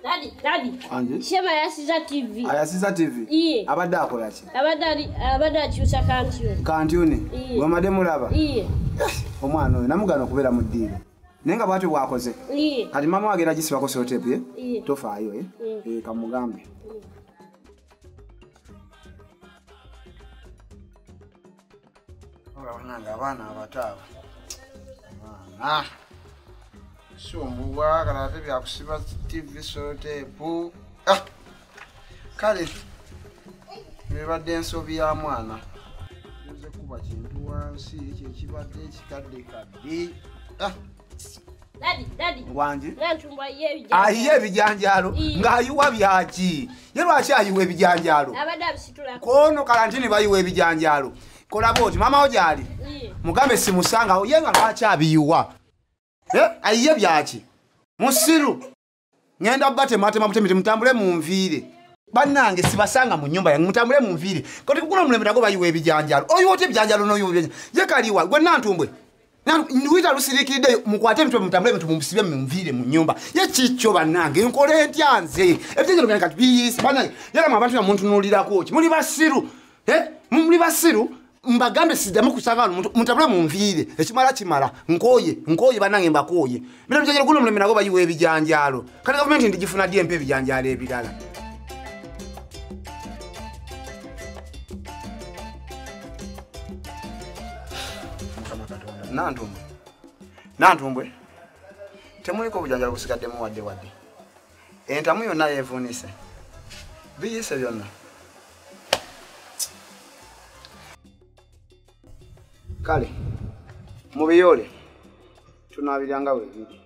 Daddy, daddy. Anji? Shema yasiza TV. Ayasiza TV? Iye. Abadde akola ki? Abadde akyusa kantyuni. Kantyuni? Iye. Gwe mulaba? Iye. Omwana oyo namugana okubeera mu ddiiro. Naye nga bw'atyo bw'akoze. Iye. Kati maama we agenda gisibako sellotape ye? Iye. Tofaayo ye? Iye. Kamugambe. Olaba abaana abato abo. Abaana. Sumbuwa kala ate byakusiba TV sellotape. Ah! Kale bibadde ensobi ya mwana. Nze kuba kintu wansi ekyo ekibadde ekikadde kadde. Ah! Daddy, daddy. Wangi? Nantumbwa ye ebijanjaalo. Ayiye ebijanjaalo ng'ayiwa byaki? Ye lwaki ayiwa ebijanjaalo? Abadde abisitulako. Kono kalantini bayiwa ebijanjaalo. Kola bw'oti maama wo gy'ali? Mugambe simusangawo ye nga lwaki abiyiwa? Ayiye byaki? Musiru. Ngenda batematema butemi mutambule munviire. Bannange sibasanga mu nnyumba yange mutambule munviire. Kati kuno omulembe nagwo bayiwa ebijanjaalo. Oyiwa otya ebijanjaalo n'oyiwa ebijanjaalo? Ye kaliwa gwe Nantumbwe. Wita lusirikiridde mukwate emitwe mutambule ebintu mumusibe munviire mu nnyumba. Ye kikyo bannange nkole ntya nze? Ebijanjaalo byange kati biyise bannange. Yera abantu bamuntunuulirako ki? Muli basiru. Muli basiru. Mbagambe siddamu kusanga wano mutambule munviire. Ekimala kimala. Nkooye, nkooye bannange mbakooye. Bino bijanjaalo guno omulembe nagwo bayiwa ebijanjaalo. Kati gavumenti ndigifuna ddi empa ebijanjaalo ebirala? Nantumbwe. Nantumbwe. Temuliko obujanjaalo busigaddemu wadde wadde. Entamu yonna yeevuunise. Biyise byonna. Kale, mubiyoole tunaabiranga bwe biri.